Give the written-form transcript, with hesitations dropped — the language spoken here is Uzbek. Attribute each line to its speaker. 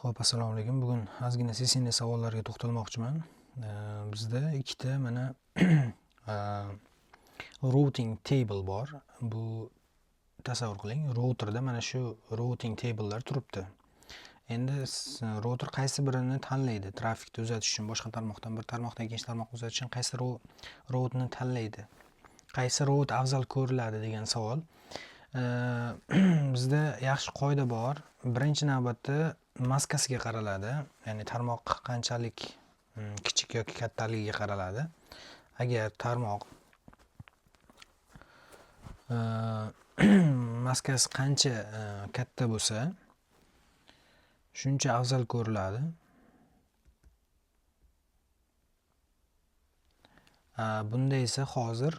Speaker 1: Xo'p, assalomu alaykum. Bugun ozgina CCNA savollarga to'xtalmoqchiman. Bizda ikkita mana routing table bor. Bu tasavvur qiling, routerda mana shu routing table'lar turibdi. Endi router qaysi birini tanlaydi? Trafikni uzatish uchun boshqa tarmoqdan bir tarmoqdan ikkinchi tarmoqqa uzatish uchun qaysi routni tanlaydi? Qaysi route afzal ko'riladi degan savol. Bizda yaxshi qoida bor. Birinchi navbatda maskasiga qaraladi. Ya'ni tarmoq qanchalik kichik yoki kattaligiga qaraladi. Agar tarmoq maskasi qancha katta bo'lsa, shuncha afzal ko'riladi. Bunda esa hozir